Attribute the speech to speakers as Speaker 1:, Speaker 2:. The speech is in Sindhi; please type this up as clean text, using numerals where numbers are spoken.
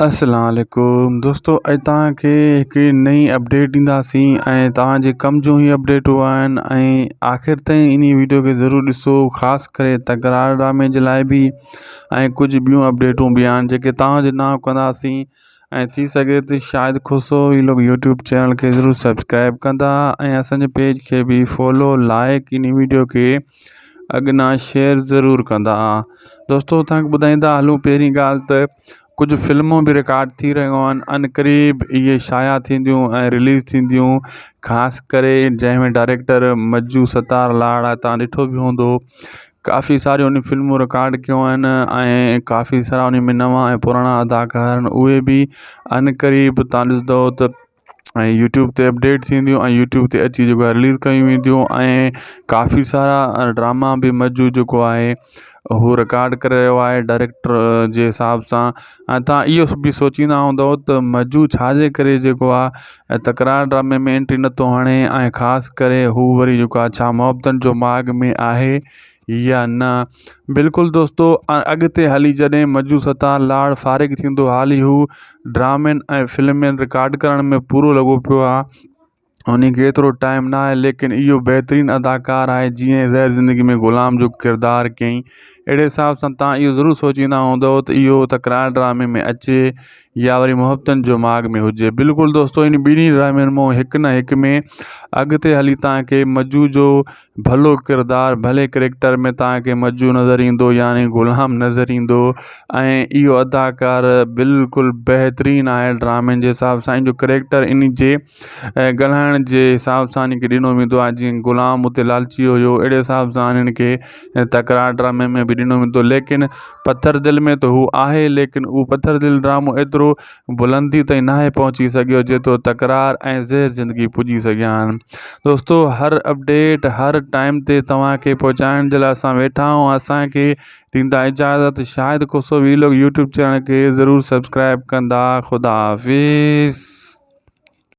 Speaker 1: اسلام عليڪم دوستو اڄ توهان کي هڪڙي نئين اپڊيٽ ڏينداسين ۽ توهان جي ڪم جون هي اپڊيٽون آهن ۽ آخر تائين انهي ويڊيو کي ضرور ڏسو خاص ڪري تڪرار ڊرامي جي لاء به ۽ ڪجهه ٻيون اپڊيٽون به آهن جيڪي توهان جي نام ڪنداسين ۽ ٿي سگهي ته شاهد کوسو وي لاگ يوٽيوب چينل کي ضرور سبسڪرائب ڪندا ۽ اسان جي پيج کي به فالو لائڪ انهي ويڊيو کي اڳنا شيئر ضرور ڪندا دوستو توهان کي ٻڌائيندا هلون پهرين ڳالهه ته ڪجهه فلمون به رڪارڊ ٿي رهيون آهن ان قريب اهي شايع ٿينديون ۽ رليز ٿينديون خاص ڪري جنهن ۾ ڊائريڪٽر مجو ستار لاڙ آهي توهان ڏٺو به هوندو ڪافي ساريون ان فلمون رڪارڊ ڪيون آهن ۽ ڪافي سارا ان ۾ نوان ۽ پراڻا اداڪار آهن اهي به ان قريب توهان ڏسندو ته ۽ يوٽيوب تي اپڊيٽ ٿينديون ۽ يوٽيوب تي اچي جيڪو آهي رليز ڪيون وينديون ۽ ڪافي سارا ڊراما به مجو جيڪو آهي هو رڪارڊ ڪري رهيو آهي ڊائريڪٽر جي حساب سان ۽ توهان اهو به سوچيندا هوندؤ ته مجو ڇاجي ڪري جيڪو آهي تڪرار ڊرامي ۾ انٽري نٿو هڻي ۽ خاص ڪري هو وري جيڪو آهي ڇا محبتن جو ماڳ ۾ آهي يا نه بلڪل دوستو اڳتي هلي جڏهن مجو ستار لاڙ فارغ ٿيندو حالي هو ڊرامن ۽ فلمن رڪارڊ ڪرڻ ۾ پورو لڳو پيو آهي ان کي ايترو ٽائيم نه آهي ليڪن اهو بهترين اداڪار آهي جيئن زهر زندگي ۾ غلام جو ڪردار ڪيائين اهڙي حساب سان تان اهو ضرور سوچيندا هوندو ته اهو تڪرار ڊرامي ۾ اچي يا وري محبتن جو ماڳ ۾ هجي بلڪل دوستو ان ٻنهي ڊرامن مان هڪ نه هڪ ۾ اڳتي هلي تان کي مجو جو ڀلو ڪردار ڀلي ڪريڪٽر ۾ توهان کي مجو نظر ايندو يعني غلام نظر ايندو ۽ اهو اداڪار بلڪل بهترين آهي ڊرامن جي حساب سان ان جو ڪريڪٽر ان جي ڳالهائڻ جي حساب سان ان کي ڏنو ويندو آهي جيئن غلام اتي لالچي هيو اهڙي حساب سان انهن کي تڪرار ڊرامي ۾ به ڏنو ويندو ليڪن پٿر دل ۾ ته هو آهي ليڪن اهو پٿر دل ڊرامو ايترو بلندي تائين ناهي پهچي سگهيو جيترو تڪرار ۽ زهر زندگي پڄي سگهيا آهن دوستو هر اپڊيٽ هر ٽائيم تي توهان کي پهچائڻ جي لاء اسان ويٺا آهيون اسان کي ڏيندا اجازت Shahid Khoso vlog YouTube channel کي ضرور سبسڪرائب ڪندا خدا حافظ.